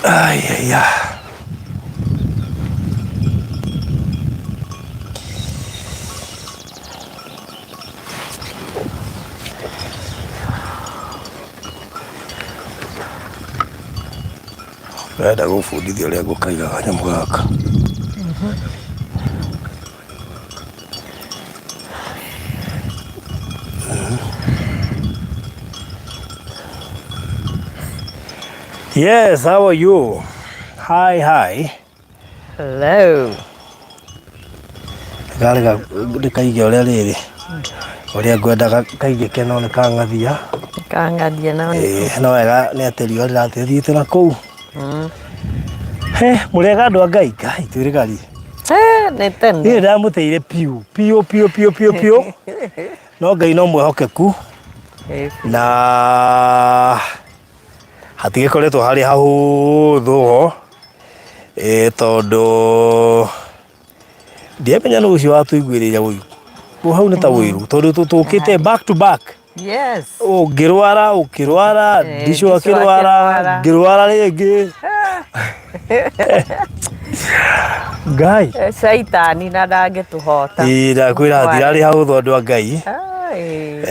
Ai, ai, ai. Ndĩrenda gũbundithia ũrĩa ngũkaiga kanyamũ gaka. Yes, how are you? Hi, hi. Hello. Gari ndĩkaige ũrĩa rĩrĩ ũrĩa ngwendaga kaigĩke no nĩ kang'athia. Kang'athia no nĩ. Ĩĩ, no wega nĩ atĩ riũa rĩrathiĩte na kũu. He, mũrĩega andũ a Ngai, Ngai twĩrĩgari. Eh, nĩ tene. Niĩ ndamũteire piũ piũ piũ piũ piũ piũ no Ngai no mwĩhokeku na hatigĩkoretwo harĩ hahũthũ ho ĩ tondũ ndiamenya nũ ũcio watũiguĩrĩire ũiru kũ hau nĩ ta ũiru tondũ tũkĩte back to back. Yes. Ũngĩrwara ũkĩrwara Ndicũ ndicũ akĩrwara akĩrwara. ngĩrwara rĩngĩ Ngai. Caitani na ndangĩtũhota. Ĩĩ ndakwĩra hatirarĩ hahũthũ andũ a Ngai. Ai.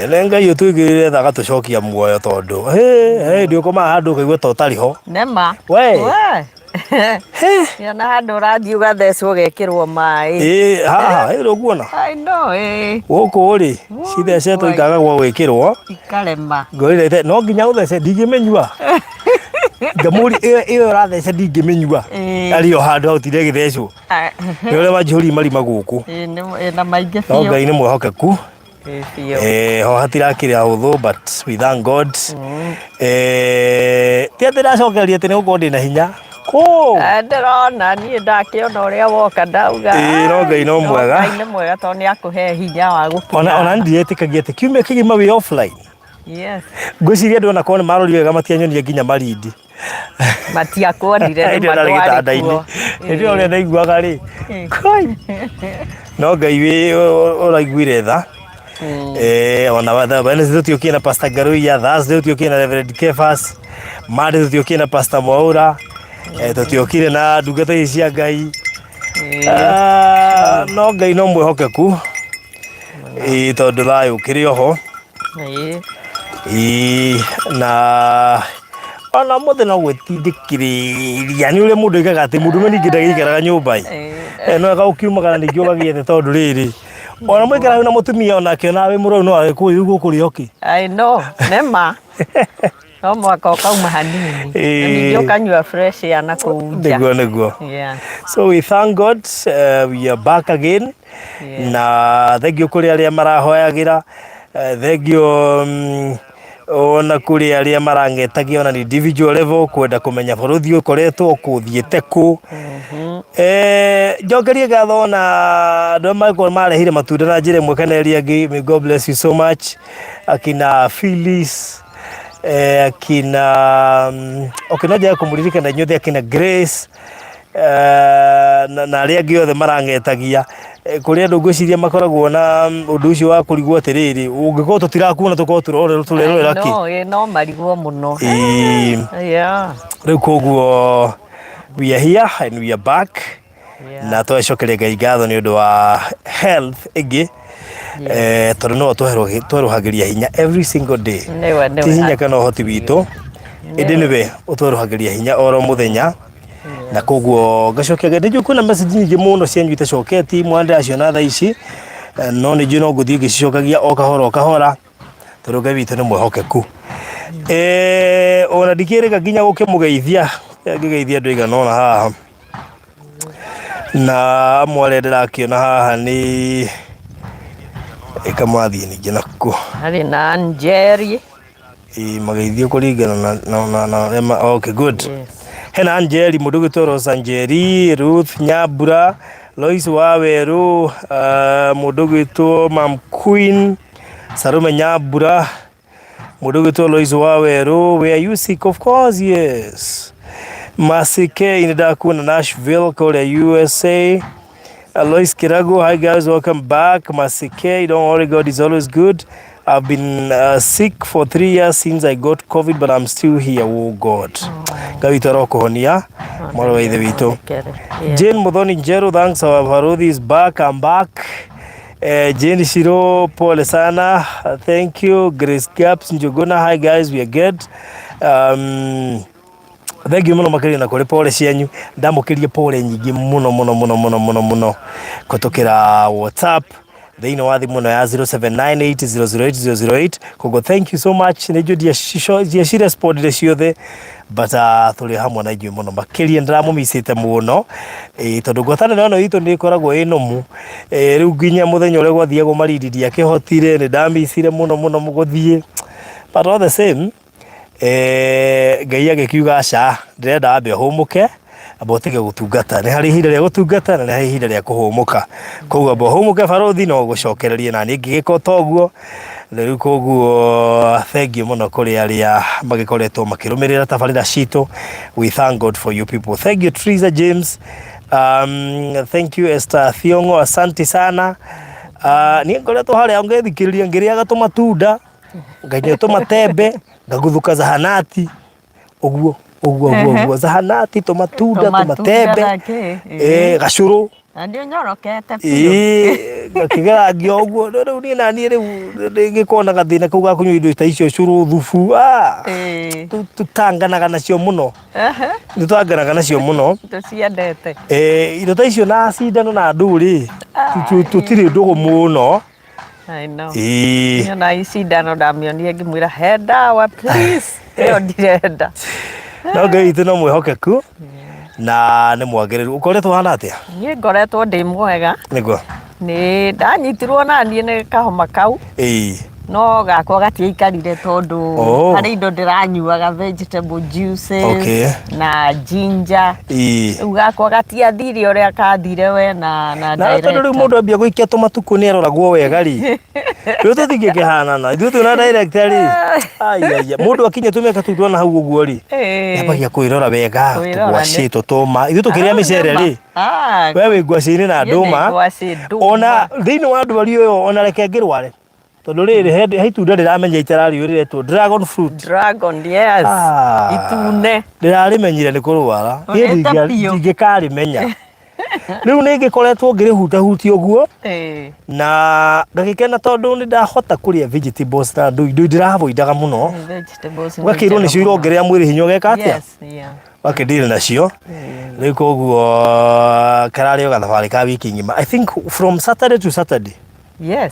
Nĩ Ngai ũtũigĩrĩre tha agatũcokia muoyo tondũ hĩndĩ ũkomaga handũ ũkaigua ta ũtarĩ ho. Nĩma. We. We. Ona handũ ũrathiĩ ũgathecwo ũgekĩrwo maĩ. Ĩĩ haha ĩ ndũkuona. I know ĩĩ. Gũkũ rĩ cithecetwo ikaga gwa gwĩkĩrwo. Ikarema. Ngorire no nginya ũthece ndingĩmĩnyua. Ngamũri ĩyo ĩyo ũratheca ndingĩmĩnyua. Ĩĩ. Arĩ o handũ hau tire gĩthecwo. Nĩ ũrĩa wanjihũria marima gũkũ. Ĩĩ na maingĩ No biũ. Ngai nĩ mwĩhokeku. Ĩĩ biũ. Ho hatirakĩrĩ hahũthũ but we thank God. Ti atĩ ndacokereria atĩ nĩ gũkorwo ndĩna hinya. Kũ. Ndĩrona niĩ ndakĩona ũrĩa woka ndauga. Ĩĩ, no Ngai no mwega. Ngai nĩ mwega tondũ nĩ akũhe hinya wa gũkinya. Ona ndiretĩkagia atĩ kiumia kĩgima wĩ offline. Yes. Ngwĩciria andũ ona korwo nĩ marorire wega matianyonia nginya marindi. Matiakuonire nĩ Hĩndĩ ĩyo ndarĩ ma ndwarĩ gĩtanda-inĩ. kuo. Hĩndĩ ĩyo ũrĩa ndaiguaga rĩ. Kai. No Ngai wĩ ũraiguire tha. Ona Wednesday tũtiũkire na Pastor Ngaruiya, Thursday tũtiũkire na Reverend Kefas, Monday tũtiũkire na Pastor Mwaura, tũtiũkire na ndungata ici cia Ngai. Ah, no Ngai no mwĩhokeku. Ĩĩ tondũ thayũ ũkĩrĩ oho. Ĩĩ na ona mũthĩ no gwĩtindĩkĩrĩria nĩ ũrĩa mũndũ oigaga atĩ mũndũ ningĩ ndagĩikaraga nyũmba ĩ. No wega ũkiumagara ningĩ ũgagĩethe tondũ rĩrĩ ona mũikara na mũtumia onake ona wĩ mũrwaru no agĩkũĩ ũguo kũrĩ okĩ. I know, nĩ ma. No mwaka ũkauma hanini. Na ningĩ ũkanyua fresh air na kũu nja. Nĩguo nĩguo. So we thank God we are back again. Na thengiũ kũrĩ arĩa marahoyagĩra, thengiũ ona kũrĩ arĩa marang'etagia ona individual level kwenda kũmenya bũrũri ũkoretwo kũ, ũthiĩte kũ. Njokerie ngatho ona andũ arĩa makorwo marehire matunda na njĩra ĩmwe kana ĩrĩa ĩngĩ, may God bless you so much. Akina Phyllis, akina okay, no njage kũmũririkana inyuothe, akina Grace, na arĩa angĩ othe marang'etagia. Kũrĩ andũ ngwĩciria makoragwo na ũndũ ũcio wa kũrigwo atĩrĩrĩ, ũngĩkorwo tũtirakuona tũkorwo tũrerorera kĩ? No, ĩ, no marigwo mũno. Ĩĩ. Rĩu koguo we are here and we are back. Na twacokeria Ngai ngatho nĩ ũndũ wa health ĩngĩ tondũ no twerũhagĩria hinya every single day. Nĩwe, nĩwe. Ti hinya kana ũhoti witũ, ĩndĩ nĩwe ũtwerũhagĩria hinya oro mũthenya. Na koguo ngacokia Ngai. Nĩnjũĩ kwĩna message nyingĩ mũno cianyu itacoketi, mwana ndĩraciona thaa ici, no nĩnjũĩ no ngũthiĩ ngĩcicokagia o kahora o kahora, tondũ Ngai witũ nĩ mwĩhokeku. Ona ndikĩrĩga nginya gũkĩmũgeithia, ngĩgeithia andũ aigana ũna haha. Na amwe arĩa ndĩrakĩona haha nĩ ĩkamwathiĩ ningĩ nakuo. Harĩ na Njeri. Ĩĩ mageithio kũringana na na na na ũrĩa ma okay good. Yes. Hena Njeri mũndũ ũgwĩtwo Rosa Njeri, Ruth Nyambura, Lois Wawerũ, mũndũ ũgwĩtwo Mam Queen, Sarume Nyambura, mũndũ ũgwĩtwo Lois Wawerũ, were you sick? Of course yes. Mercy K nĩ ndakuona Nashville kũrĩa USA. Alois Kirago, hi guys, welcome back. Mercy K, don't worry, God is always good. I've been sick for 3 years since I got COVID, but I'm still here. Oh God, Ngai witũ arokuhonia, mwarĩ wa ithe witũ. Jane Muthoni Njeru, thanks, our Baruthi is back. I'm back. Jane Shiro, pole sana. Thank you. Grace Gaps Njuguna, hi guys, we are good. Thank you muno makiria na kuri pole cianyu. Ndamukirie pole nyingi muno muno muno muno muno muno kutukira WhatsApp thĩinĩ wa thimũ ĩno ya 0798008008. Koguo thank you so much. Nĩ njũ ndiacirespondire ciothe, but tũrĩ hamwe na inyuĩ mũno makĩria. Ndĩramũmicĩte mũno, tondũ ngwatanĩro ĩno itũ nĩ ĩkoragwo ĩ nũmu. Rĩu nginya mũthenya ũrĩa gwathiagwo Marindi ndiakĩhotire, nĩ ndamicire mũno mũno gũthiĩ, but all the same, Ngai agĩkiuga aca, ndĩrenda wambe ũhũmũke, amba ũtige gũtungata. Nĩ harĩ ihinda rĩa gũtungata na nĩ harĩ ihinda rĩa kũhũmũka. Koguo amba ũhũmũke, barothi, no ũgũcokererie na niĩ ngĩgĩka ta ũguo rĩu. Koguo thank you mũno kũrĩ arĩa magĩkoretwo makĩrũmĩrĩra tabarĩra citũ. We thank God for you people. Thank you, Teresa James. Thank you, Esther Thiongo, asante sana. Niĩ ngoretwo harĩa ngĩthikĩrĩria, ngĩrĩaga tũmatunda, nganyua tũmatembe, ngaguthuka zahanati ũguo ũguo ũguo ũguo, zahanati, tũmatunda, tũmatembe, gacũrũ. Na nĩ ũnyorokete biũ. Ĩĩ, ngakĩgerangio ũguo. Rĩu niĩ naniĩ rĩu ngĩkorwo na gathĩna kau ga kũnyua indo ta icio, cũrũ, thubu, tũtanganaga nacio mũno. Nĩ tũtanganaga nacio mũno. Tũciendete. Indo ta icio na cindano na ndũ rĩ, tũtirĩ ndũgũ mũno. I know. Ĩĩ. Na icindano ndamĩonire ngĩmwĩra, "He ndawa please, ĩyo ndirenda." No Ngai witũ no mwĩhokeku na nĩ mwagĩrĩru. Ũkoretwo hana atĩa? Niĩ ngoretwo ndĩ mwega. Nĩguo. Nĩ ndanyitirwo naniĩ nĩ kahoma kau, no gakwa gatiaikarire tondũ harĩ indo ndĩranyuaga, vegetable juices na ginger. Rĩu gakwa gatiathire ũrĩa kathire we na Na tondũ rĩu director. Mũndũ ambia gũikia tũmatukũ nĩ aroragwo wega rĩ, rĩu tũtingĩkĩhanana ithuĩ twĩna director rĩ. Aiaia, mũndũ akinya tũmĩaka tũu twana hau ũguo rĩ, ambagia kwĩrora wega. Kwĩrora. Tũgwacĩ, tũtũma, ithuĩ tũkĩrĩa mĩcere rĩ, we wĩ ngwacĩ-inĩ na Niĩ ndĩ ndũma. ngwacĩ, ndũma. Ona thĩinĩ wa ndwari ũyũ, ona reke ngĩrware, tondũ rĩrĩ he itunda ndĩramenya itarariũ, rĩretwo dragon fruit. Dragon, yes. Itune. Ndĩrarĩmenyire nĩ kũrwara. Niĩ Ũrĩte biũ. Ndingĩkarĩmenya. Rĩu nĩ ngĩkoretwo ngĩrĩhutahutia ũguo na ngagĩkena tondũ nĩ ndahota kũrĩa vegetables na ndũ indo ndĩravoidaga mũno. Vegetables nĩ Ũgakĩrwo njega nĩcio mũno. irongerera mwĩrĩ hinya, ũgeka atĩa, wakĩndiri nacio. Rĩu koguo kararĩ o gathabarĩ ka wiki ng'ima, I think from Saturday to Saturday. A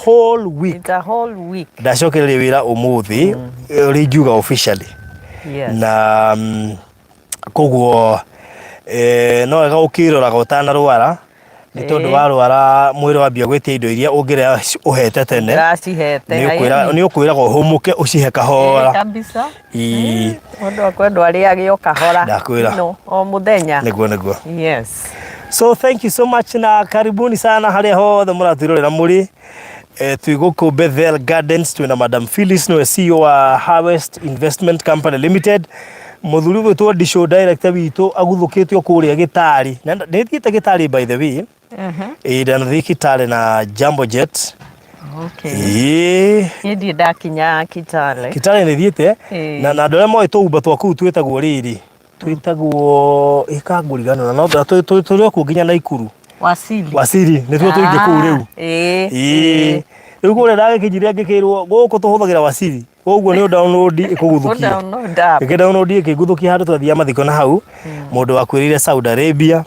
whole week. It's a whole week. Ndacokereria wĩra ũmũthĩ ũrĩa ingiuga officially. Na koguo no wega ũkĩroraga ũtanarwara, nĩ tondũ warwara mwĩrĩ wambia gwĩtia indo iria ũngĩrĩa ũhete tene. Ndacihete. Nĩ ũkwĩraga ũhũmũke, ũcihe kahora. Kabisa. Mũndũ akwendwo arĩage o kahora. Ndakwĩra. No, o mũthenya. Nĩguo. So thank you so much na karibuni sana harĩa hothe mũratwĩrorera mũrĩ. Twĩ gũkũ Bethel Gardens, twĩna Madam Phyllis, nĩwe CEO wa Harvest Investment Company Limited. Mũthuri ũgwĩtwo Ndicũ, director witũ, aguthũkĩte o kũrĩa gĩtarĩ. Na nĩ thiĩte gĩtarĩ, by the way. Ĩĩ, ndanathiĩ Kitale na Jambo Jet. Ĩĩ. Niĩ ndirĩ ndakinya Kitale. Kitale nĩ thiĩte. Na andũ arĩa moĩ tũumba twa kũu twĩtagwo rĩrĩ, twĩtagwo ĩkangũriganĩra, no tũrĩ o kuo nginya Naikuru. Wasili. Wasili nĩtuo tũingĩ kũu rĩu. Ĩĩ, rĩu kũrĩa ndagĩkinyire ngĩkĩrwo gũkũ tũhũthagĩra Wasili, koguo nĩ download ĩkũguthũkia. Download app. Ĩkĩ download ĩkĩguthũkia handũ twathiaga mathiko na hau, mũndũ wakuĩrĩire Saudi Arabia,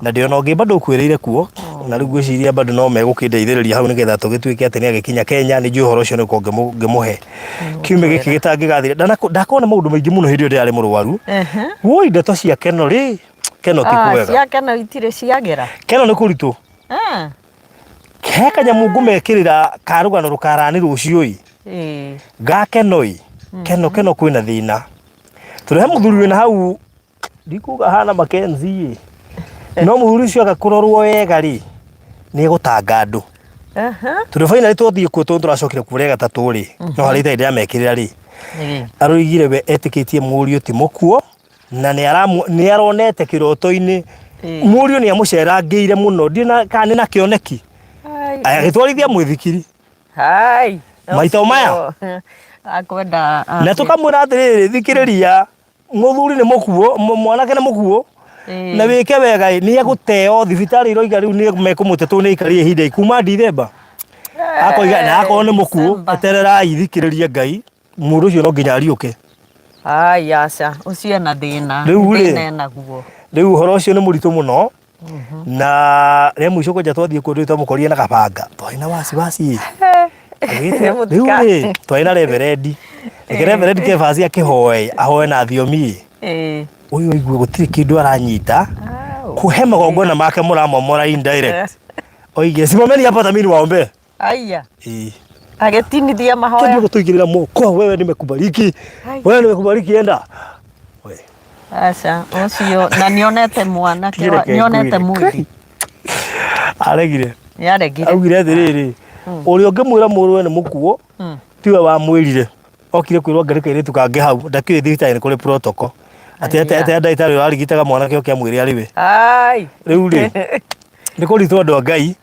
na ndĩona ũngĩ bado ũkuĩrĩire kuo, na rĩu ngwĩciria bado no megũkĩndeithĩrĩria hau nĩgetha tũgĩtuĩke atĩ nĩ agĩkinya Kenya. Nĩ njũĩ ũhoro ũcio nĩ ũkorwo ngĩmũhe kiumia gĩkĩ gĩtangĩgathira. Ndakorwo na maũndũ maingĩ mũno hĩndĩ ĩyo ndĩrarĩ mũrwaru. Woi, ndeto cia Keno rĩ, Keno ti kwega. Cia Keno itirĩ ciagĩra. Keno nĩ kũritũ. He kanyamũ ngũmekĩrĩra ka rũgano rũkarani rũciũ ĩ, ga Keno ĩ. Keno kwĩna thĩna tondũ he mũthuri wĩna hau, ndikuga hana Mackenzie ĩ, no mũthuri ũcio aga kũrorwo wega rĩ, nĩ egũtanga andũ, tondũ finally twathiĩ kuo, tondũ tũracokire kuo rĩa gatatũ rĩ, no harĩa itarĩ ndĩramekĩrĩra rĩ, aroigire we etĩkĩtie mũriũ ti mũkuo na nĩ aronete kĩroto-inĩ mũriũ nĩ amũcerangĩire mũno, ndirĩ na kana nĩ na kĩoneki, agĩtwarithia mũithikiri. Hai. Maita maya. Akwenda Na tũkamwĩra atĩrĩrĩ, thikĩrĩria, mũthuri nĩ mũkuũ, mwanake nĩ mũkuũ, na wĩke wega ĩ, nĩ egũteo thibitarĩ iroiga rĩu nĩ mekũmũte tondũ nĩ aikarire ihinda kuma Dithemba. Akoiga na akorwo nĩ mũkuũ, December. etererai thikĩrĩrie Ngai, mũndũ ũcio no nginya ariũke. Ai aca, ũcio ena thĩna. Rĩu rĩ. Thĩna enaguo. Rĩu ũhoro ũcio nĩ mũritũ mũno na rĩa mũico kwanja twathiĩ kuo rĩu twamũkorire na kabanga twarĩ na wasiwasi Tũgĩte- rĩu rĩ twarĩ na reverendi reke reverendi kebasi akĩhoe ahoe na thiomi Ĩĩ. ũyũ aigue gũtirĩ kĩndũ aranyita kũhe magongona make mũramomora indirect oige simameni hapa hata mimi niwaombee Aya. Ĩĩ. Agĩtinithia mahoya. Kĩndũ gũtũigĩrĩra moko wewe nimekubariki wewe nimekubariki enda We. Aca, ũcio na nĩonete mwanake wa- Tigĩrĩke nĩonete ngwĩre. mwĩrĩ. Aregire. Nĩaregire. Augire atĩrĩrĩ, ũrĩa ũngĩmwĩra mũrũwe nĩ mũkuũ, tiwe wamwĩrire. Okire kwĩrwo anga nĩ kairĩtu kangĩ hau, ndakĩũĩ thibitarĩ nĩ kũrĩ protocol. Atĩ atĩ atĩ ndagĩtarĩ ũrarigitaga mwanake oke amwĩre arĩ we. Ai. Rĩu rĩ, nĩ kũritũ andũ a Ngai.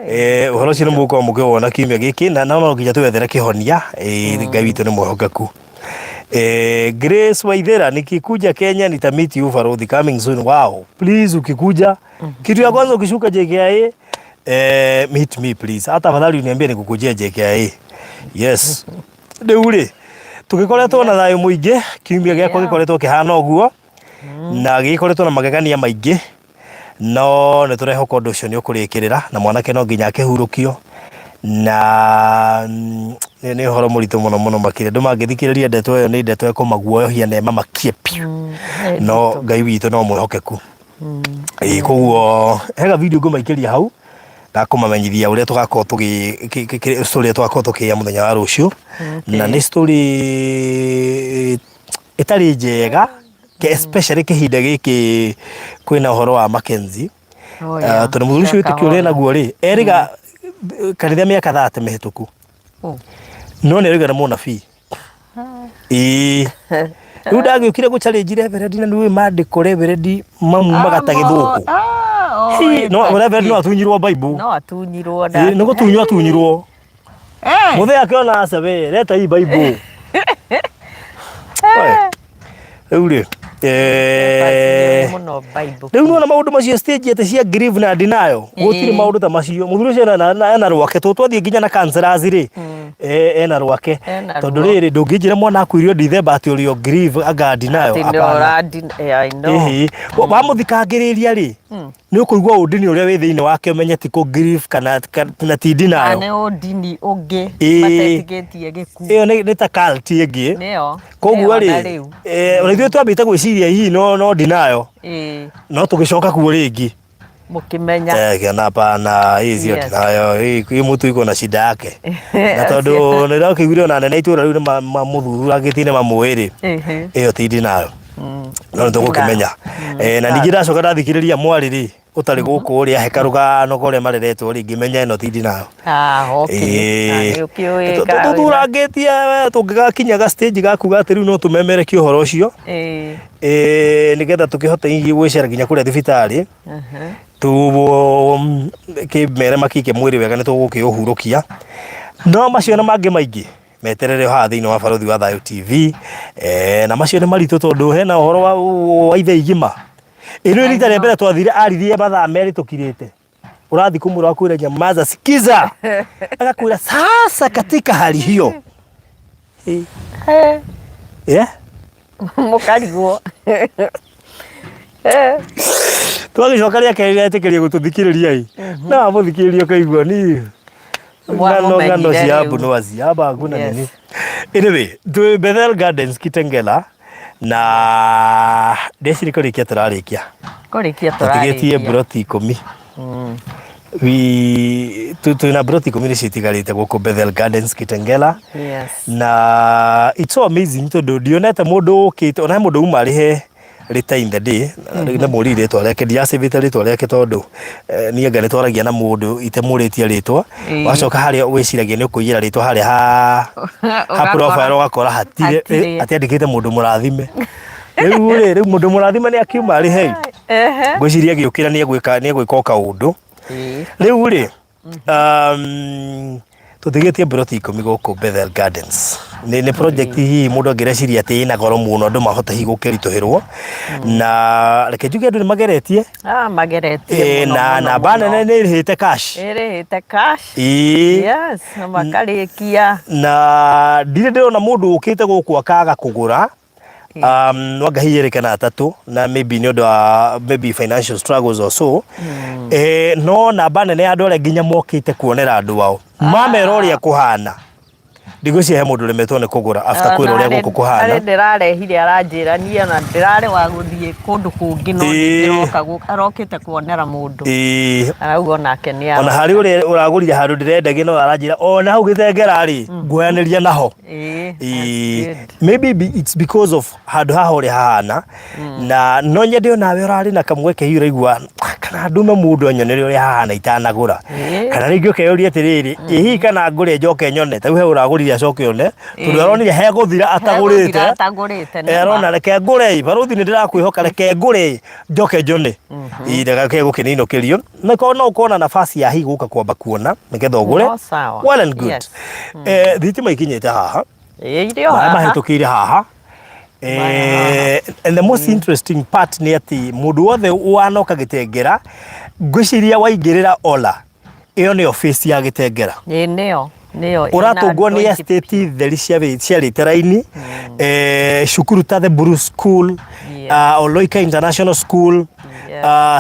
Eh, ũhoro ũcio nĩ mũgũkorwo mũkĩwona kiumia gĩkĩ na no nginya twethere kĩhonia. Eh, Ngai witũ nĩ mwĩhokeku. Eh, Grace Waithera, nikikuja Kenya nitamiti you Farodhi coming soon. Wow. Please ukikuja kitu ya kwanza ukishuka JKIA eh, meet me please. Hata afadhali uniambie nikukujia JKIA. Yes. Rĩu rĩ tũgĩkoretwo na thayũ mũingĩ kiumia gĩakwa gĩkoretwo kĩhana ũguo na gĩkoretwo na magegania maingĩ no nĩ tũrehoka ũndũ ũcio nĩ ũkũrĩkĩrĩra na mwanake no nginya akĩhurũkio na nĩ nĩ ũhoro mũritũ mũno mũno makĩria andũ mangĩthikĩrĩria ndeto ĩyo nĩ ndeto ĩkũmaguoyohia na ĩmamakie biũ no Ngai witũ no mwĩhokeku. Ĩĩ koguo hega video ngũmaikĩria hau gakũmamenyithia ũrĩa tũgakorwo tũgĩ story ĩrĩa tũgakorwo tũkĩya mũthenya wa rũciũ na nĩ story ĩtarĩ njega especially kĩhinda gĩkĩ kwĩna ũhoro wa Mackenzie. Oh, yeah. Tondũ mũthuri ũcio wĩtĩkio ũrĩa enaguo rĩ erĩga kanitha mĩaka 30 mĩhĩtũku Oh. no nĩ erĩga nĩ mũnabii. Ĩĩ rĩu ndagĩũkire gũ challenge reverend na nĩũĩ mandĩko reverend mamumaga ta gĩthũngũ. Ah, oh, Hi, no reverend no atunyirwo Bible. No atunyirwo Ĩĩ, nĩ gũtunywo atunyirwo. Eh. Mũthee akĩona aca we leta hii Bible. Oe, Rĩu rĩ eh, Mũno Bible. rĩu nĩwona maũndũ macio stage atĩ cia grief na denial gũtirĩ maũndũ ta macio mũthuri ũcio ena rwake tondũ twathiĩ nginya na counselors rĩ ena rwake Ena tondũ ruo. rĩrĩ ndũngĩnjĩra mwana akuirio December atĩ ũrĩ o grief anga denial Atĩ nĩ hapana. ũradi- eh, I know. Ĩhĩ. Wamũthikangĩrĩria rĩ nĩ ũkũigua ũndini ũrĩa wĩ thĩinĩ wake ũmenye ti kũ grief kana na ti denial. Kana nĩ ũndini ũngĩ Ĩĩ. matetĩkĩtie gĩkuũ. Ĩyo nĩ ta cult ĩngĩ. Nĩyo. Koguo Nĩyo rĩ na rĩu. ona ithuĩ twambĩte gwĩciria hihi no denial Ĩĩ. no tũgĩcoka kuo rĩngĩ. Mũkĩmenya. Kĩona hapana hii sio Yes. denial hii hii mtu iko na shida yake. Na tondũ nĩ ndakĩiguire ona nene itũra rĩu nĩ mamũthuthurangĩtie nĩ mamũĩ rĩ Ĩhĩ. ĩyo ti denial. No nĩ tũgũkĩmenya. Na ningĩ ndacoka ndathikĩrĩria mwarĩ rĩ ũtarĩ gũkũ rĩ ahe karũgano ka ũrĩa mareretwo rĩ ngĩmenya ĩno ti denial. Ah, okay. Ah, nĩ ũkĩũĩ ka wĩna- Tũthuthurangĩtie tũngĩgakinya ga stage ga kuga atĩ rĩu no tũmemerekie ũhoro ũcio Ĩĩ. Nĩgetha tũkĩhote hihi gwĩcera nginya kũrĩa thibitarĩ kĩmere makike mwĩrĩ wega nĩ tũgũkĩũhurũkia no macio na mangĩ maingĩ meterere haha thĩinĩ wa Barũthi wa Thayũ TV na macio nĩ maritũ tondũ hena ũhoro wa ithe igima ĩno rita rĩa mbere twathire aririe mathaa merĩ tũkirĩte ũrathiĩ kũmwĩra akwĩra nyamaza sikiza agakwĩra sasa katika hali hiyo yeah? Mũkarigwo. Twagĩcoka rĩa kerĩ etĩkĩrie gũtũthikĩrĩria ĩ na wamũthikĩrĩria ũkaigua ni ng'ano ng'ano Mwamũmenyire cia rĩu. mbunuazi hapa hakuna Yes. nini. Anyway, twĩ Bethel Gardens Kitengela na ndeciria kũrĩkia tũrarĩkia Kũrĩkia tũtigĩtie tũrarĩkia. mburoti ikũmi twĩna mburoti ikũmi nĩcio itigarĩte gũkũ Bethel Gardens Kitengela. Yes. Na it's so amazing tondũ ndionete mũndũ ũkĩte ona he mũndũ uma arĩhe later in the day na mũri rĩtwa rĩake ndiacĩbĩte rĩtwa rĩake tondũ niĩ anga nĩ twaragia na mũndũ itemũrĩtie rĩtwa wacoka harĩa wĩciragia nĩ ũkũiyĩra rĩtwa harĩa ha ha profile ũgakora hatirĩ Hatirĩ. atiandĩkĩte mũndũ mũrathime rĩu rĩ rĩu mũndũ mũrathime nĩ akiuma arĩhe ngwĩciria agĩũkĩra nĩ egwĩka o kaũndũ rĩu rĩ. Tũtigĩtie mburoti ikũmi gũkũ Bethel Gardens. Nĩ nĩ project hihi mũndũ angĩreciria atĩ ĩna goro mũno andũ mahota hihi gũkĩritũhĩrwo. Na reke njuge andũ nĩ mageretie. Ah, mageretie Eh, mũno, na mũno, namba mũno. nene nĩ ĩrĩhĩte cash. Ĩrĩhĩte cash. Ĩĩ. Yes, na makarĩkia. Na ndirĩ ndĩrona mũndũ ũkĩte gũkũ akaga kũgũra. No anga hihi erĩ kana atatũ na maybe nĩ ũndũ wa maybe financial struggles or so. No namba nene ya andũ arĩa nginya mokĩte kuonera andũ ao mamera ũrĩa kũhana, ndigwĩciria he mũndũ ũremetwo nĩ kũgũra after kwĩrwo ũrĩa gũkũ kũhana. Harĩ ndĩrarehire aranjĩra niĩ ona ndĩrarĩ wa gũthiĩ kũndũ kũngĩ no ndĩroka arokĩte kuonera mũndũ. Arauga onake nĩ Ona harĩ ũrĩa ũragũrire handũ ndĩrendagia no aranjĩra ona hau Gĩtengera rĩ, nguoyanĩria naho. That's good. Maybe it's because of handũ haha ũrĩa hahana na no nyende onawe ũrarĩ na kamweke hihi ũraigua, "Ah, kana ndume mũndũ anyonere ũrĩa hahana itanagũra." Kana rĩngĩ ũkeyũria atĩrĩrĩ, ĩ hihi kana ngũre njoke nyone? Ta rĩu he ũragũrire acoke one tondũ aronire hegũthira atagũrĩte. Hegũthira atagũrĩte, nĩ Eh, ma. Arona reke ngũre, barũthi nĩ ndĩrakwĩhoka, reke ngũre njoke njone. Reke gũkĩninũkĩrio na korwo no ũkorwo na nafasi ya hihi gũka kwamba kuona nĩgetha ũgũre. No sawa. Well and good. Yes. Thitima ikinyĩte haha. Ĩĩ, irĩ o Maĩ haha. mahĩtũkĩire haha. And the most interesting part nĩ atĩ mũndũ wothe wanoka Gĩtengera, ngwĩciria waingĩrĩra Ola, ĩyo nĩyo face ya Gĩtengera. Ĩĩ, nĩyo nĩyo ĩna Ũratũngwo andũ nĩ aingĩ. estate theri ciarĩte raini, cukuru ta The Blue School, Oloika International School,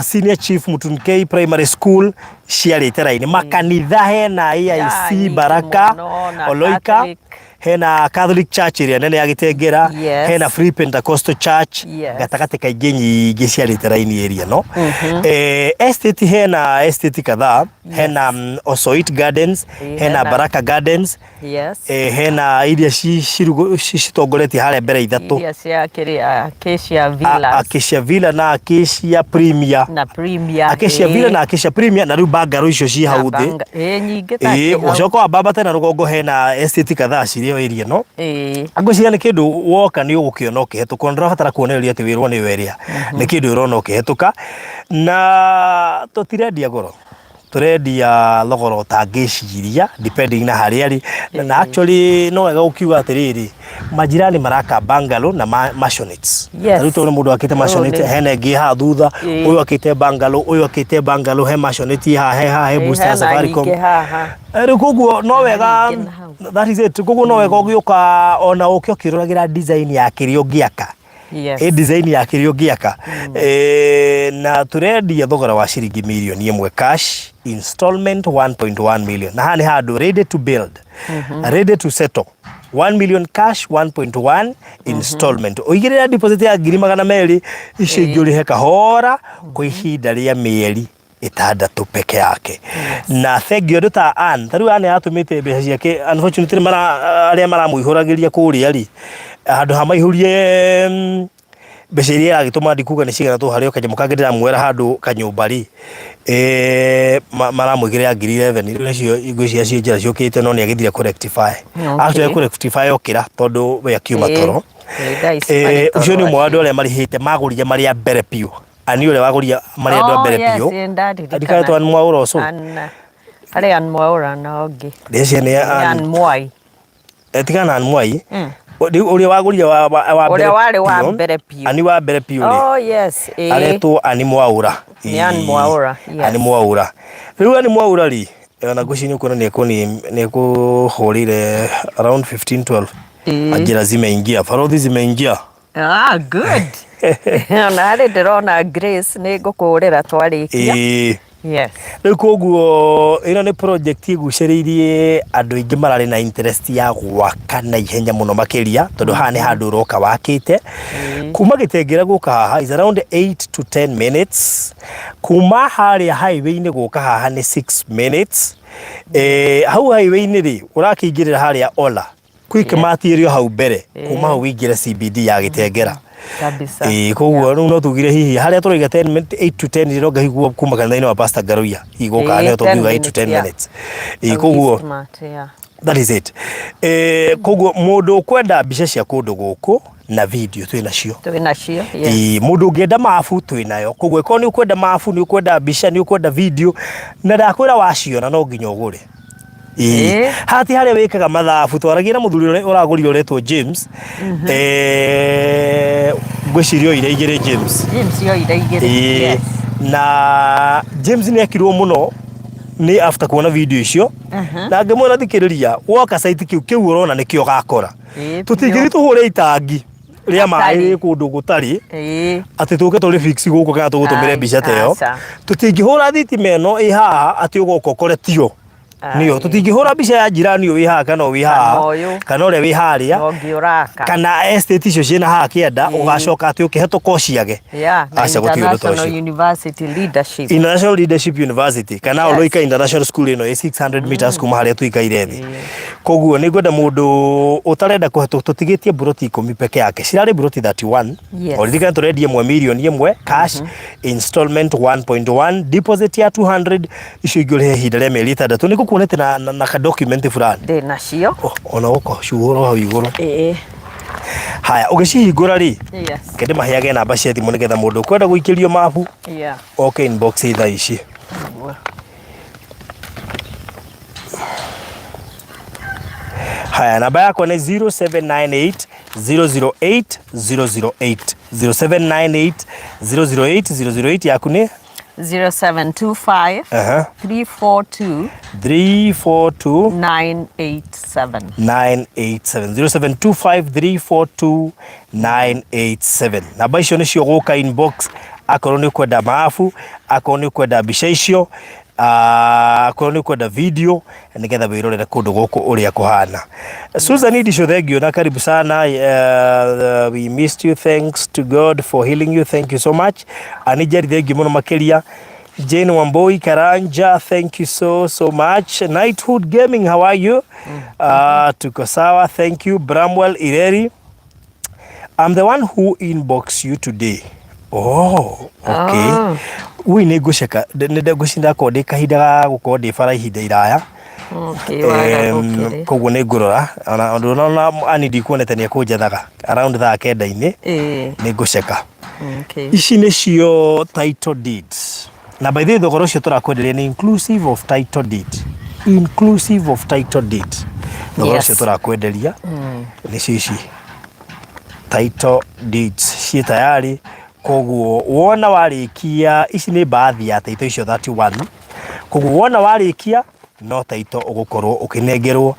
Senior Chief Mutunkei Primary School ciarĩte raini. Makanitha hena AIC nyingĩ Baraka, mũno, na Oloika, Catholic. Hena Catholic Church ĩrĩa nene ya Gĩtengera, hena Free Pentecostal Church, gatagatĩ kaingĩ nyingĩ ciarĩte raini area no. Estate, hena estate kadhaa, hena Osoit Gardens, hena Baraka Gardens, hena iria citongoretie harĩa mbere ithatũ. Iria cia kĩrĩa Acacia Villas. Acacia Villa na Acacia Premier. Na Premier. Acacia Villa na Acacia Premier na rĩu bungalow icio ci hau thĩ. Ĩĩ, nyingĩ ta Ĩĩ, ciĩ hau. ũcoka wambambate na rũgongo hena estate kadhaa cirĩ o area ĩno. Ngwĩciria nĩ kĩndũ woka nĩ ũgũkĩona ũkĩhetũka, ona ndũrabatara kuonererio atĩ wĩrwo nĩ ĩrĩa. Nĩ kĩndũ ũrona ũkĩhetũka. Na tũtirendia goro. Tũrendia thogora ũtangĩciria depending na harĩa arĩ. Na actually no wega gũkiuga atĩrĩrĩ, majirani maraka bungalow na mansionettes. Rĩu tondũ mũndũ akĩte mansionette, hena ĩngĩ haha thutha, ũyũ akĩte bungalow, ũyũ akĩte bungalow, he mansionette haha, he haha, he booster ya Hena Safaricom. nyingĩ haha. Rĩu koguo no wega, nyingĩ na hau. That is it. Koguo no wega ũgĩũka ona ũke ũkĩroragĩra design ya kĩrĩa ũngĩaka. Ĩ design ya kĩrĩa ũngĩaka. Na tũrendia thogora wa ciringi mirioni 1 cash, installment 1.1 million. Na haha nĩ handũ ready to build, ready to settle. 1 million cash, 1.1 installment. Ũigĩrĩra deposit ya 200,000, icio ingĩ ũrĩhe kahora kwa ihinda rĩa mĩeri 6 peke yake. Na thengiũ andũ ta Ann, ta rĩu Ann atũmĩte mbeca ciake, unfortunately mara arĩa maramũihũragĩria kũrĩa rĩ, handũ ha maihũrie mbeca iria aragĩtũma, ndikuga nĩ cigana tondũ harĩ o kanyamũ kangĩ ndĩramuoera handũ kanyũmba rĩ, maramwĩkĩrĩra 11,000. Rĩu nacio ngwĩciria ciĩ njĩra ciũkĩte no nĩ agĩthire kũ rectify. Actually kũ rectify okĩra tondũ we akiuma toro. Ĩĩ, thaa ici marĩ Ũcio nĩ toro ũmwe wa andũ acio. arĩa marĩhĩte magũrire marĩ a mbere biũ. Ani ũrĩa wagũrire marĩ andũ a Oh, mbere yes, biũ. ĩĩ, ndaririkana. Andikaretwo Ann Mwaũra ũcio. Ann, harĩ Ann Mwaũra na ũngĩ. Ndĩreciria nĩ Nĩ Ann. Ann Mwai. Tigana na Ann Mwai. Rĩu ũrĩa wagũrire wa mbere Ũrĩa warĩ wa biũ, mbere biũ. Ani wa mbere biũ rĩ. Oh, yes, ĩĩ. Aretwo Ani Mwaũra. Nĩ Ann Mwaũra, yes. Ani Mwaũra. Rĩu Ani Mwaũra rĩ, ona ngwĩciria nĩ ũkuona nĩ ekũhũrĩire around 15:12. Ajira zimeingia, barothi zimeingia. Ah, good. Ona harĩ ndĩrona Grace, nĩ ngũkũhũrĩra twarĩkia. Yes. Rĩu koguo ĩno nĩ project ĩgucĩrĩirie andũ aingĩ mararĩ na interest ya gwaka na ihenya mũno makĩria, tondũ haha nĩ handũ ũroka wakĩte. Kuma Gĩtengera gũka haha is around 8 to 10 minutes. Kuma harĩa highway-inĩ gũka haha nĩ 6 minutes. Hau highway-inĩ rĩ, ũrakĩingĩrĩra harĩa Ola. Quick Mart ĩrĩ o hau mbere, kuma hau ũingĩre CBD ya Gĩtengera. Kabisa. Ĩĩ, koguo rĩu no tugire hihi harĩa tũraiga 10 minutes, 8 to 10 ĩronga hihi kuma kanitha-inĩ wa Pastor Ngaruiya hihi gũka nĩho 10 tũngiuga 8 to 10 minutes, yeah. minutes. Ĩĩ, koguo Eastmart, yeah. that is it. Koguo mũndũ ũkwenda mbica cia kũndũ gũkũ na video twĩ nacio. Twĩ nacio, yes. Ĩĩ, mũndũ ũngĩenda mabu twĩ nayo. Koguo ĩkorwo nĩ ũkwenda mabu, nĩ ũkwenda mbica, nĩ ũkwenda video, na ndakwĩra waciona no nginya ũgũre. Ĩĩ. Ĩĩ. Haha ti harĩa wĩkaga mathabu twaragia na mũthuri ũrĩa ũragũrire ũretwo James. Eh, ngwĩciria oire igĩrĩ James. James yoire igĩrĩ. Ĩĩ. Yes. Na James nĩ ekirwo mũno nĩ after kuona video icio na ngĩmwĩra thikĩrĩria woka site kĩu kĩu ũrona nĩkĩo ũgakora. Ĩĩ, Tũtingĩthiĩ biũ. tũhũre itangi rĩa maĩ Hatarĩ. rĩ kũndũ gũtarĩ Ĩĩ. atĩ tũke tũrĩ fix gũkũ kana tũgũtũmĩre Ai, mbica ta ĩyo aca. tũtingĩhũra thitima ĩno ĩ haha atĩ ũgoka ũkore tio nĩyo Ai. tũtingĩhũra mbica ya njirani ũyũ wĩ haha kana ũyũ wĩ Kana haha ũyũ. kana ũrĩa wĩ harĩa Na ũngĩ ũraka. kana estate icio ciĩna haha kĩanda Ĩĩ. ũgacoka atĩ ũkĩhetũka ũciage Yeah, na Aca, gũtirĩ ũndũ ta International ũcio. University Leadership. International Leadership University kana Yes. Oloika International School ĩno ĩ 600 meters kuma harĩa tũikaire thĩ koguo nĩ ngwenda mũndũ ũtarenda kũhetũka tũtigĩtie mburoti ikũmi peke yake cirarĩ mburoti 31 Yes. Ũririkane tũrendia ĩmwe mirioni ĩmwe cash installment 1.1 deposit ya 200 icio ingĩ ũrĩhe ihinda rĩa mĩeri ĩtandatũ nĩ ngũkuonete na, na, na ka document fulani Ndĩ nacio. Oh, ona gũko cuhũro hau igũrũ Ĩĩ. haya ũgĩcihingũra rĩ Yes. kende maheage namba cia thimũ nĩgetha mũndũ ũkwenda gũikĩrio mabu Yeah. oke inbox thaa ici Nĩguo. Haya, namba yakwa nĩ 0798 008 008 0798 008 008 yaku nĩ 0725 Aha. 342 342 987. 987 0725 342 987 namba icio nĩcio gũka inbox akorwo nĩ ũkwenda maabu akorwo nĩ ũkwenda mbica icio ah, akorwo nĩ ũkwenda video nĩgetha wĩrorere kũndũ gũkũ ũrĩa kũhana Susan Idisho thank you na karibu sana we missed you thanks to God for healing you thank you so much Anijeri thank you mũno makĩria Jane Wamboi Karanja, thank you so so much. Knighthood Gaming, how are you? Tuko sawa, thank you. Bramwell Ireri, I'm the one who inbox you today. Oh, okay. Ah. Ui nĩ ngũceka nĩ ngũcinda korwo ndĩ kahinda ga gũkorwo ndĩ bara ihinda iraya Okay, waga Em, gũkĩrĩ. koguo nĩ ngũrora ona ũndũ ũrona ani ndikuonete nĩ ekũnjethaga around thaa kenda-inĩ Ĩĩ. nĩ ngũceka Okay. ici nĩcio title deeds na by the way thogora ũcio tũrakwenderia nĩ inclusive of title deed inclusive of title deed thogora Yes. ũcio tũrakwenderia nĩcio ici title deeds ciĩ tayari koguo wona warĩkia ici nĩ baadhi ya title icio 31 koguo wona warĩkia no title ũgũkorwo ũkĩnengerwo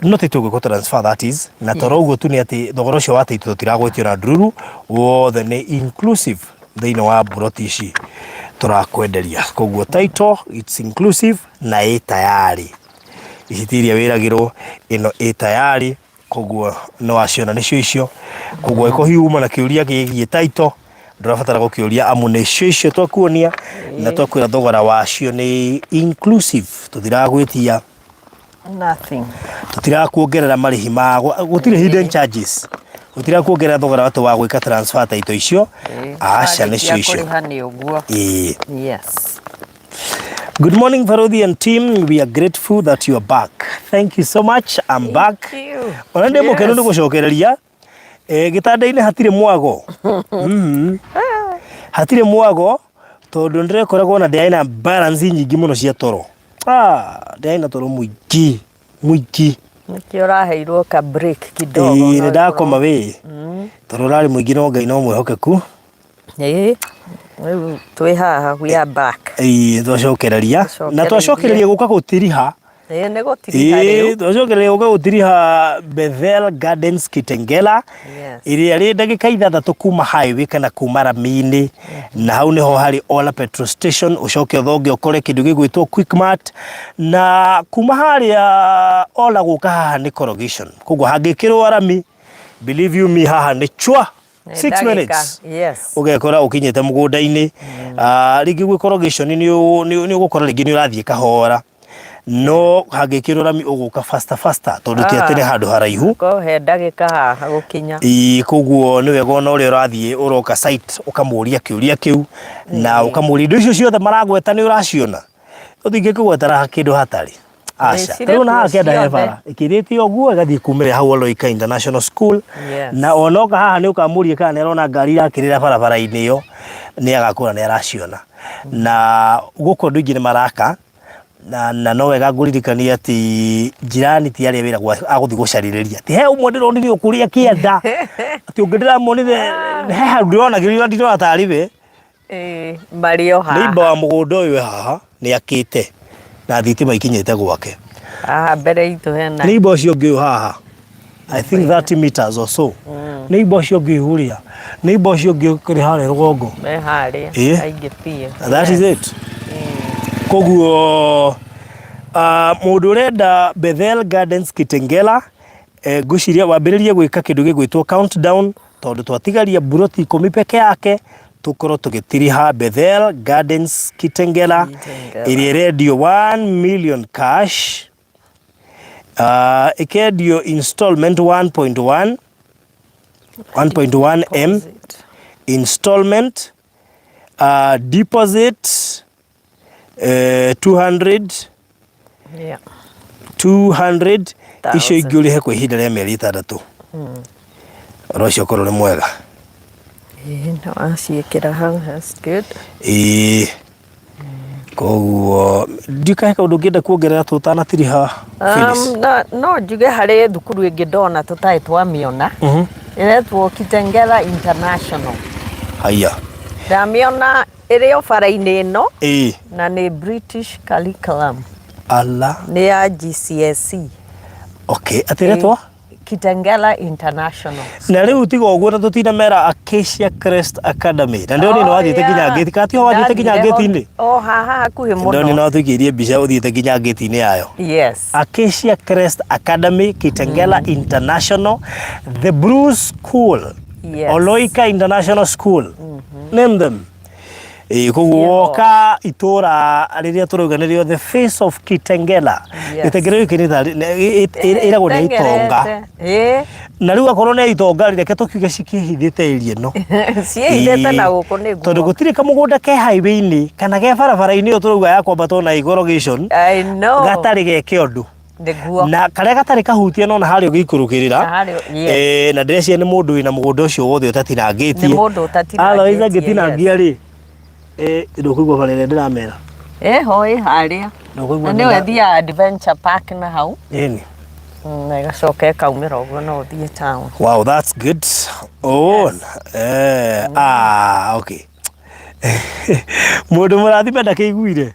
no title ũgwĩkwo transfer that is na toro ũguo tu nĩ atĩ thogora ũcio wa title tũtiragwĩtio na ndururu wothe nĩ inclusive thĩinĩ wa mburoti ici tũrakwenderia koguo title it's inclusive na ĩ tayari ici ti iria wĩragĩrwo ĩno ĩ tayari koguo no waciona nĩcio icio koguo ĩko hihi uma na kĩũria gĩgiĩ title ndũrabatara gũkĩũria amu nĩcio icio twakuonia na twakwĩra thogora wacio nĩ inclusive tũtiragwĩtia Nothing. tũtirakuongerera marĩhi ma gũtirĩ hidden charges gũtirakuongerera thogora atĩ wa gwĩka transfer title icio Ĩĩ. aca Warĩkia nĩcio icio kũrĩha nĩ ũguo. ĩĩ Yes. Good morning, Farodhi and team. We are grateful that you are back. Thank you so much. I'm back. you. Ona ndĩ mũkenu Yes. nĩ gũcokereria. Eh, gĩtanda-inĩ hatirĩ mwago. Hatirĩ mwago tondũ ndĩrekoragwo na ndĩrarĩ na balance nyingĩ mũno cia toro. Ah, ndĩrarĩ na toro mũingĩ mũingĩ. Nĩkĩo ũraheirwo ka break kidogo. Ĩĩ, no nĩ ndakoma wĩ. Toro ũrarĩ mũingĩ no Ngai no mwĩhokeku. Ĩĩ. Rĩu twĩ haha we are back. Ĩĩ, twacokereria. Na Twacokereirie. twacokereria gũka gũtiriha. Ĩĩ nĩ gũtiriha Ĩĩ, rĩu. twacokereria gũka gũtiriha Bethel Gardens Kitengela Yes. ĩrĩa rĩ ndagĩka ithathatũ kuma highway kana kuma rami-inĩ na hau nĩho harĩ Ola petrol station ũcoke ũthonge ũkore kĩndũ gĩgwĩtwo Quickmart na kuma harĩa Ola gũka haha nĩ corrugation koguo hangĩkĩrwo rami believe you me haha nĩ chwa Nĩ 6 ndagĩka. minutes Yes. ũgekora ũkinyĩte mũgũnda-inĩ Ah, rĩngĩ gwĩ corrugation nĩ ũgũkora rĩngĩ nĩ ũrathiĩ kahora no hangĩkĩrwo rami ũgũka faster faster tondũ ti atĩ nĩ handũ haraihu Ko he ndagĩka haha gũkinya. Ĩĩ, koguo nĩ wega ona ũrĩa ũrathiĩ ũroka site ũkamũria kĩũria kĩu na ũkamũria indo icio ciothe maragweta nĩ ũraciona ũtingĩkũgwetera kĩndũ hatarĩ aca Nĩ rĩu na haha cirĩ kĩanda he ciothe. bara ĩkĩrĩte ũguo ĩgathiĩ kumĩrĩra hau Oloika International School Yes. na onoka haha nĩ ũkamũria kana nĩ arona ngari irakĩrĩra barabara-inĩ ĩyo nĩ agakũra nĩ araciona na gũkũ andũ aingĩ nĩ maraka Na, na no wega ngũririkanie atĩ njirani ti arĩa wĩragwo agũthiĩ gũcarĩrĩria ti he ũmwe ndĩronire ũkũrĩa kĩanda atĩ ũngĩ ndĩramuonire he handũ ndĩronagĩrĩria ndirona tarĩ we. Ĩĩ, marĩ o haha. Neighbor wa mũgũnda ũyũ wĩ haha nĩ akĩte na thitima ikinyĩte gwake. Haha mbere itũ hena. Neighbor ũcio ũngĩ ũyũ haha I think 30 meters or so. Neighbor ũcio ũngĩ ũrĩa. Neighbor ũcio ũngĩ ũrĩ harĩa rũgongo. Me harĩa. Ĩĩ. Aingĩ biũ. That is it. Koguo mũndũ ũrenda Bethel Gardens Kitengela, ngwĩciria wambĩrĩrie gwĩka kĩndũ gĩgwĩtwo countdown tondũ twatigaria mburoti ikũmi peke yake tũkorwo tũgĩtiriha Bethel Gardens Kitengela. Kitengela. Ĩrĩa ĩrendio 1 million cash, ĩkendio installment 1.1 1.1 m Deposit. Installment, deposit 200 200 icio ingĩ ũrĩhe kwa ihinda rĩa mĩeri 6. Ũhoro ũcio ũkorwo ũrĩ mwega. Ĩĩ, no waciĩkĩra hau, that's good. Ĩĩ, koguo ndiũĩ he kaũndũ ũngĩenda kuongerera tũtanatiriha, Phyllis? No njuge harĩ thukuru ĩngĩ ndona tũtarĩ twamĩona. Ĩretwo Kitengela International. Haiya. Ndamĩona ĩrĩ o bara-inĩ ĩno. Na nĩ British curriculum. Ala. Nĩ ya GCSE. Okay, atĩ ĩretwo? Kitengela International. Na rĩu tiga ũguo na tũtinamera Acacia Crest Academy. Na ndĩronire nĩ wathiĩte nginya ngĩti, kana tiho wathiĩte nginya Ndathire ngĩti-inĩ? O haha hakuhĩ mũno. Ndĩronire nĩ watũikĩirie mbica ũthiĩte nginya ngĩti-inĩ yayo. Yes. Acacia Crest Academy, Kitengela International, The Bruce School, Oloika International School. Name them. Ĩĩ, koguo Ciĩho. Woka itũra rĩrĩa tũrauga nĩrĩo the face of Kitengela. Kitengela gĩkĩ nĩ tarĩ ĩragwo nĩ itonga. Ĩtengerete. Ĩĩ. Na rĩu akorwo nĩ itonga rĩ, reke tũkiuge cikĩhithĩte area ĩno. Ciĩhithĩte na gũkũ nĩguo. Tondũ gũtirĩ kamũgũnda ke highway-inĩ kana ke barabara-inĩ ĩyo tũrauga ya kwambata ona igũrũ gĩcon I know. gatarĩ geke ũndũ. Nĩguo. Na karĩa gatarĩ kahutie nona harĩa ũgĩikũrũkĩrĩra. Na harĩa, yes. Na ndĩreciria nĩ mũndũ wĩna mũgũnda ũcio wothe ũtatinangĩtie. Nĩ mũndũ ũtatinangĩtie, Otherwise angĩtinangia rĩ, ndũkũigua bara ĩrĩa ndĩramera. Ĩho ĩ harĩa. Ndũkũigua Na nĩyo ndĩra- ĩthiaga Adventure Park na hau. Ĩni. Na ĩgacoka ĩkaumĩra ũguo no ũthiĩ town. Wow, that's good. Oh, ah, okay. Mũndũ mũrathime ndakĩiguire.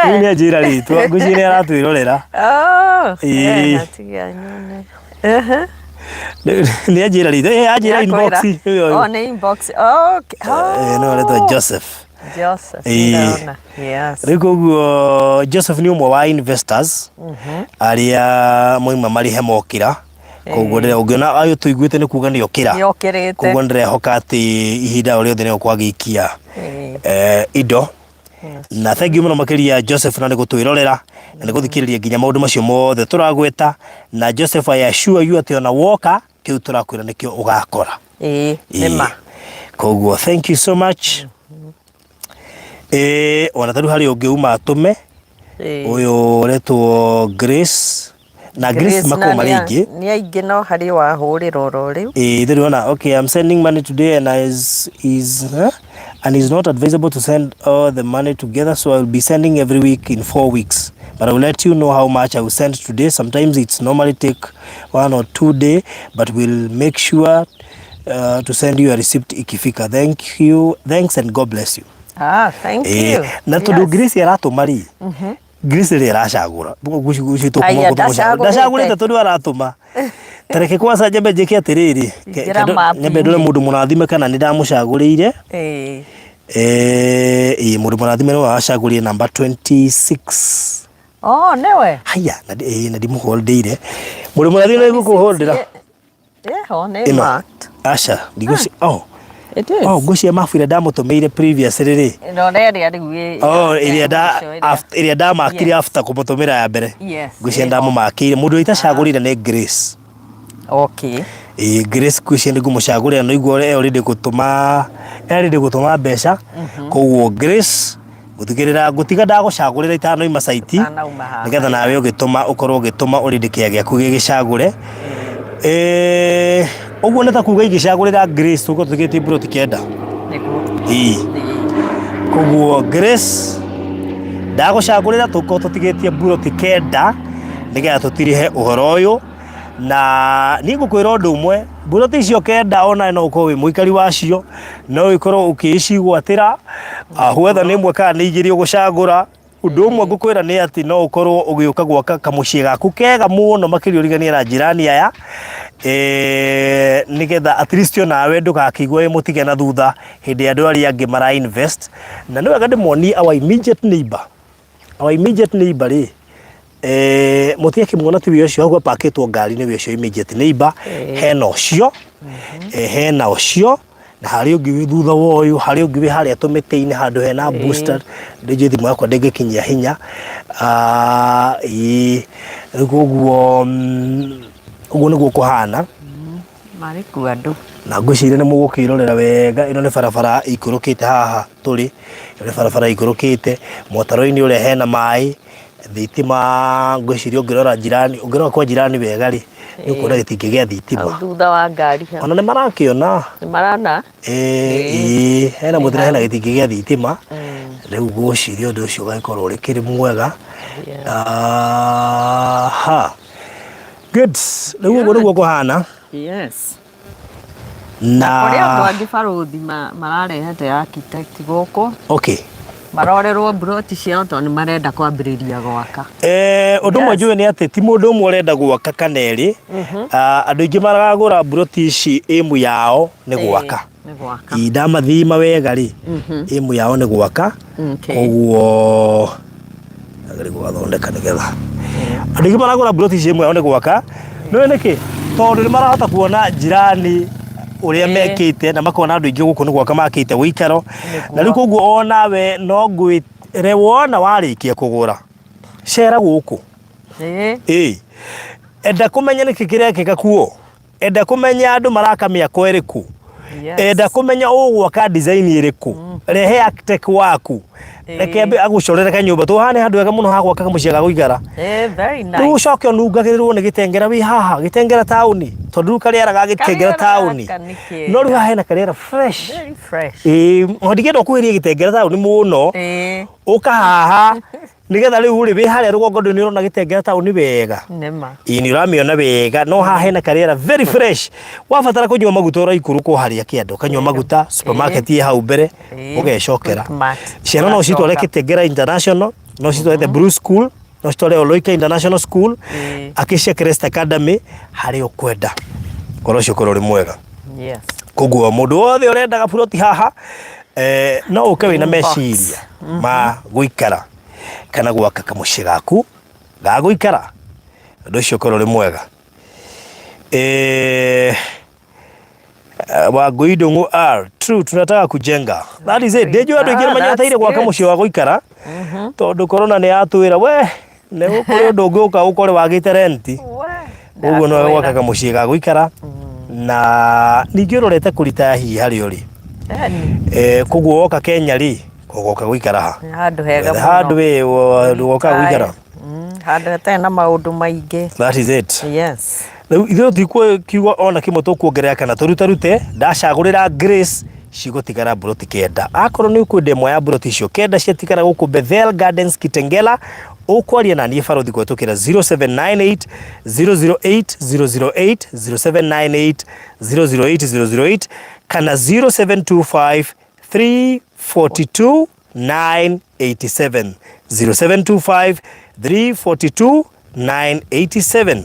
Rĩu nĩ anjĩra rĩtwa, ngwĩciria nĩ aratwĩrorera. Oh, Ĩĩ. atiga nyone. Ehe. Nĩ anjĩra rĩtwa, anjĩra inbox. Nĩakwĩra. Ũyũ. Oh, nĩ inbox. Okay. No aretwo Joseph. Joseph. Ĩĩ. Ndĩrona. Yes. Rĩu koguo Joseph nĩ ũmwe wa investors arĩa moima marĩhe mokĩra. Koguo ndĩre ũngĩona ayũ tũiguĩte nĩ kuga nĩ okĩra. Nĩ okĩrĩte. Koguo ndĩrehoka atĩ ihinda o rĩothe nĩ gũkorwo agĩikia indo. Na thank you mũno makĩria Joseph na nĩ gũtwĩrorera na nĩ gũthikĩrĩria nginya maũndũ macio mothe tũragweta. Na Joseph, I assure you atĩ ona woka kĩu tũrakwĩra nĩkĩo ũgakora. Ĩĩ, nĩ ma. Koguo thank you so much. Ona tarĩu harĩ ũngĩ uma atũme. Ũyũ ũretwo Grace. Na Grace Grace makorwo na marĩ aingĩ. Nĩ aingĩ no harĩ wahũrĩra oro rĩu. Ĩĩ, ndĩrona, okay, I'm sending money today and is not advisable to send all the money together, so I will be sending every week in 4 weeks. But I will let you know how much I will send today. Sometimes it's normally take 1 or 2 day, but we'll make sure to send you a receipt ikifika. Thank you. Thanks and God bless you. Thank you. Na tondu Grace aratũma rĩ, Grace rĩ aracagũra. Aya, ndacagũrĩte. Ndacagũrĩte tondu aratũma. Ta reke kwanza nyambe njĩke atĩrĩrĩ, Ingĩra map-inĩ. nyambe ndore mũndũ mũrathime kana nĩ ndamũcagũrĩire. Ĩĩ, mũndũ mũrathime nĩwe wacagũrire namba 26. Oh, nĩwe? Haya, na ndimũholdĩire. Mũndũ mũrathime nĩ ngũkũholdĩra. Ĩho, nĩ Ĩno. marked. Aca, ndigũci, oh. It is. Oh, ngũcia mabu ĩrĩa ndamũtũmĩire previously rĩ. Rora ĩrĩa rĩu ĩ- Oh, ya ĩrĩa nda mũico ĩrĩa. ĩrĩa ndamakire Yes. after kũmũtũmĩra ya mbere. Yes, Ngwĩciria ĩho. ndamũmakĩire. Mũndũ ũrĩa itacagũrire nĩ Grace. Okay. Ĩĩ, Grace ngwĩciria nĩ ngũmũcagũrĩra no igua e already gũtũma, e already gũtũma mbeca. Koguo Grace, ngũtigĩrĩra ngũtiga ndagũcagũrĩra itanoima site. Itanauma haha. Nĩgetha nawe ũgĩtũma ũkorwo ũgĩtũma already kĩea gĩaku gĩgĩcagũre. Ũguo nĩ ta kuga ingĩcagũrĩra Grace tũkorwo tũtigĩtie mburoti 9. Nĩguo. Ĩĩ. Koguo Grace Ndagũcagũrĩra tũkorwo tũtigĩtie mburoti kenda nĩgetha tũtirihe ũhoro ũyũ. Na niĩ ngũkwĩra ũndũ ũmwe, mburoti icio kenda ona no ũkorwo wĩ mũikari wacio, no ũkorwo ũkĩcigwatĩra, whether nĩ ĩmwe kana nĩ igĩrĩ ũgũcagũra. Ũndũ ũmwe ngũkwĩra nĩ atĩ no ũkorwo ũgĩũka gwaka kamũciĩ gaku kega mũno makĩria ũriganie na njirani aya, nĩgetha at least onawe ndũgakĩigue wĩ mũtige na thutha hĩndĩ ĩrĩa andũ arĩa angĩ mara invest. Na nĩ wega ndĩmonie our immediate neighbor, our immediate neighbor rĩ, mũtiakĩmuona tiwe ũcio hau hapakĩtwo ngari nĩwe ũcio immediate neighbor, hena ũcio, hena ũcio, na harĩ ũngĩ wĩ thutha wa ũyũ, harĩ ũngĩ wĩ harĩa tũmĩtĩ-inĩ handũ hena booster, ndĩnjũĩ thimũ yakwa ndĩngĩkinyia hinya, ĩĩ, rĩu koguo ũguo nĩguo kũhana. Marĩ kuo andũ. Na ngwĩciria nĩ mũgũkĩrorera wega, ĩno nĩ barabara ĩikũrũkĩte haha tũrĩ, ĩno nĩ barabara ĩikũrũkĩte, mwataro-inĩ ũrĩa hena maĩ, thitima ngwĩciria ũngĩrora jirani, ũngĩrora kwa jirani wega rĩ, nĩ ũkuona gĩtingĩ gĩa thitima. Hau thutha wa ngari hau. Ona nĩ marakĩona. Nĩ marona? Ĩĩ, hena mũtĩ na hena gĩtingĩ gĩa thitima, rĩu ngwĩciria ũndũ ũcio ũgagĩkorwo ũrĩ kĩrĩ mwega. Aha. Good. Rĩu ũguo nĩguo kũhana. Yes. Na Kũrĩ andũ angĩ barũthi mararehete architect gũkũ. Okay. Marorerwo mburoti ciao tondũ nĩ marenda kwambĩrĩria gwaka. Ũndũ ũmwe njũĩ nĩ atĩ ti mũndũ ũmwe ũrenda gwaka kana erĩ. Andũ aingĩ maragũra mburoti ici aim yao nĩ gwaka. Nĩ gwaka. Ndamathima wega rĩ, aim yao nĩ gwaka. Koguo agĩrĩ gũgathondeka nĩgetha andũ aingĩ maragũra mburoti ici aim yao nĩ gwaka. Nĩũĩ nĩkĩ? Tondũ nĩ marahota kuona jirani ũrĩa mekĩte na makona andũ aingĩ gũkũ nĩ gwaka makĩte ũikaro. Na rĩu koguo onawe no ngwĩre wona warĩkia kũgũra, cera gũkũ. Ĩĩ. Enda kũmenya nĩkĩ kĩrekĩka kuo. Enda kũmenya andũ maraka mĩako ĩrĩkũ. Enda kũmenya ũgwaka design ĩrĩkũ. Rehe architect waku. Reke ambe agũcorere kanyũmba. Tondũ haha nĩ handũ hega mũno ha gwaka kamũciĩ ga gũikara. Very nice. Rĩu ũcoke ũnungagĩrĩrwo nĩ gĩtengera wĩ haha, gĩtengera taũni. Tondũ rĩu karĩera ga gĩtengera Karĩera taũni. gaka nĩ kega. No rĩu haha hena karĩera fresh. Very fresh. Ĩĩ, ona ndingĩenda ũkuhĩrĩrie gĩtengera taũni mũno. Ũka haha. Nĩgetha rĩu rĩ, wĩ harĩa rũgongo ndũĩ nĩ ũrona gĩtengera taũni wega. Nĩma. Ĩĩ nĩ ũramĩona wega no haha hena karĩera very fresh. Wabatara kũnyua maguta ũraikũrũka o harĩa kĩanda ũkanyua maguta, supermarket ĩ hau mbere ũgecokera. Quickmart. Ciana no ũcitware Ũgacoka. Kitengela International, no ũcitware The Blue School, no ũcitware Oloika International School, Acacia Crest Academy, harĩa ũkwenda. Ũhoro ũcio ũkorwo ũrĩ mwega. Yes. Koguo mũndũ wothe ũrendaga buroti haha no ũke wĩna Inbox. meciria ma gũikara kana gwaka kamũciĩ gaku ga gũikara, ũndũ ũcio ũkorwo ũrĩ mwega. Wangui Ndung'u R, true tunataka kujenga. That is it. Ndĩnjũĩ andũ aingĩ nĩ manyoteire gwaka mũciĩ wa gũikara tondũ corona nĩ yatwĩra we nĩ kũrĩ ũndũ ũngĩũka ũkore wagĩte renti. Ũguo no gwaka kamũciĩ ga gũikara na ningĩ ũrorete kũritaya hihi harĩa ũrĩ. Koguo woka Kenya rĩ, ũgoka gũikara ha? Handũ hega Wethe handũ wĩ ũgoka gũikara. Handũ hatarĩ na maũndũ maingĩ. That is it. Yes. Rĩu ithuĩ tũtikuo ona kĩmwe tũkuongerera kana tũrutarute, ndacagũrĩra Grace cigũtigara mburoti kenda. Akorwo nĩ ũkwenda ĩmwe ya mburoti icio kenda ciatigara gũkũ Bethel Gardens Kitengela, ũkwaria na niĩ Barothi kũhetũkĩra 0798 008 008, 0798 008 008 kana 0725 342 987, 0725 342 987.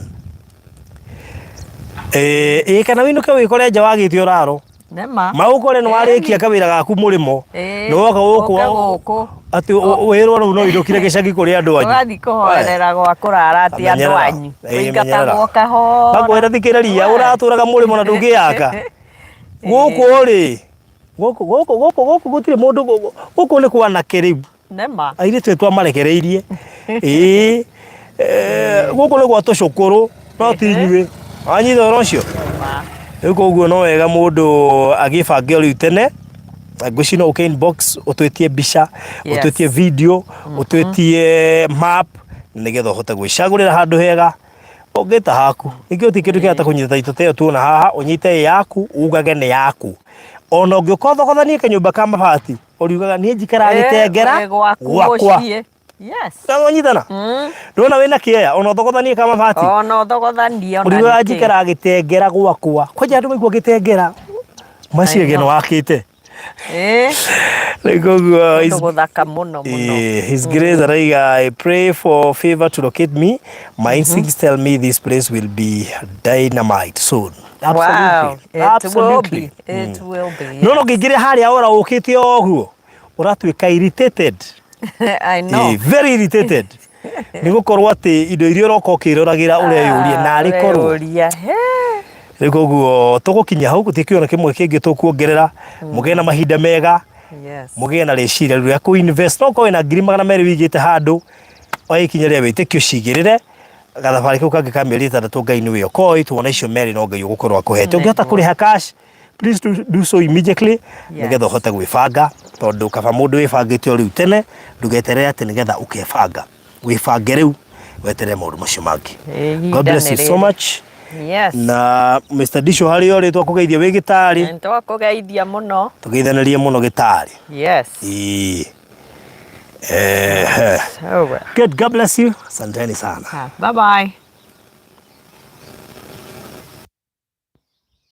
Ĩĩ kana wĩinũke wĩkore nja wagĩte ũraro. Nĩma. Maũkore nĩ warĩkia kawĩra gaku mũrĩmo. Nĩ woka gũkũ Ũke gũkũ. Atĩ wĩrwo rĩu no wĩinũkire gĩcagi kũrĩ andũ anyu. Ũgathiĩ kũhoerera gwa kũrara atĩ andũ Menyerera. anyu. Ĩĩ, menyerera. Ũingatagwo kahora. Makwĩra thikĩrĩria ũratũraga mũrĩmo na ndũngĩyaka. Gũkũ rĩ, gũkũ gũkũ gũkũ gũkũ gũtirĩ mũndũ gũkũ nĩ kwanake rĩu. Nĩma. Airĩtu nĩ twamarekereirie. Ĩĩ. Gũkũ nĩ gwa tũcũkũrũ no ti inyuĩ. Wanyita ũhoro ũcio? Rĩu koguo no wega mũndũ agĩbange o rĩu tene. Ngwĩciria no ũke inbox ũtwĩtie mbica, ũtwĩtie video, ũtwĩtie map nĩgetha ũhote gwĩcagũrĩra handũ hega ũngĩta haku. Ningĩ gũtirĩ kĩndũ kĩega ta kũnyita taitũ ta ĩyo tuona haha, ũnyite ĩ yaku ugage nĩ yaku. Ona ũngĩũka ũthogothanie kanyũmba ka mabati, ũriugaga niĩ njikaraga Gĩtengera Wĩ gwaku gwakwa. mũciĩ. Yes. Twanyitana ndona wĩna kĩeya ona ũthogothanie ka mabati. Ona ũthogothanie ona Mũrigo nĩkĩ. anjikara gĩtengera gwakwa kwanja andũ maigua gĩtengera maciege nĩ wakĩte. Rĩu koguo Kũndũ gũthaka mũno mũno. His Grace araiga, "I pray for favor to locate me. My instincts tell me this place will be dynamite soon." Absolutely. Wow. It will Absolutely. be. It will be. No no ngĩingĩre harĩa ora ũkĩte o ũguo ũratuĩka irritated. I know. Very irritated nĩ gũkorwo atĩ indo iria ũroka ũkĩroragĩra ũreyũria narĩ korwo. Ũreyũria, he. Rĩu koguo tũgũkinya hau, gũtirĩ kĩo na kĩmwe kĩngĩ tũkuongerera. Mũgĩe na mahinda mega. Mũgĩe na rĩciria rĩu rĩa kũ invest. No ũkorwo wĩna 200,000 wĩigĩte handũ, oya ikinya rĩa wĩtĩkio, cigĩrĩre gathabarĩ kau kangĩ ka mĩeri 6. Ngai nĩwe ũkoĩ, tuona icio merĩ no Ngai ũgũkorwo akũhete. Ũngĩhota kũrĩha cash, please do so immediately nĩgetha ũhote gwĩbanga, tondũ kaba mũndũ wĩbangĩte o rĩu tene. Ndũgeterere atĩ nĩgetha ũkebanga, wĩbange rĩu, weterere maũndũ macio mangĩ. God Ihinda bless nĩ you so rĩrĩ. much. Na Mr. Disho, harĩa ũrĩ, twakũgeithia wĩ gĩtarĩ. Nĩ twakũgeithia mũno. Tũgeithanĩrie mũno gĩtarĩ. Ĩĩ. So, Good, God bless you. Asanteni sana. Bye bye.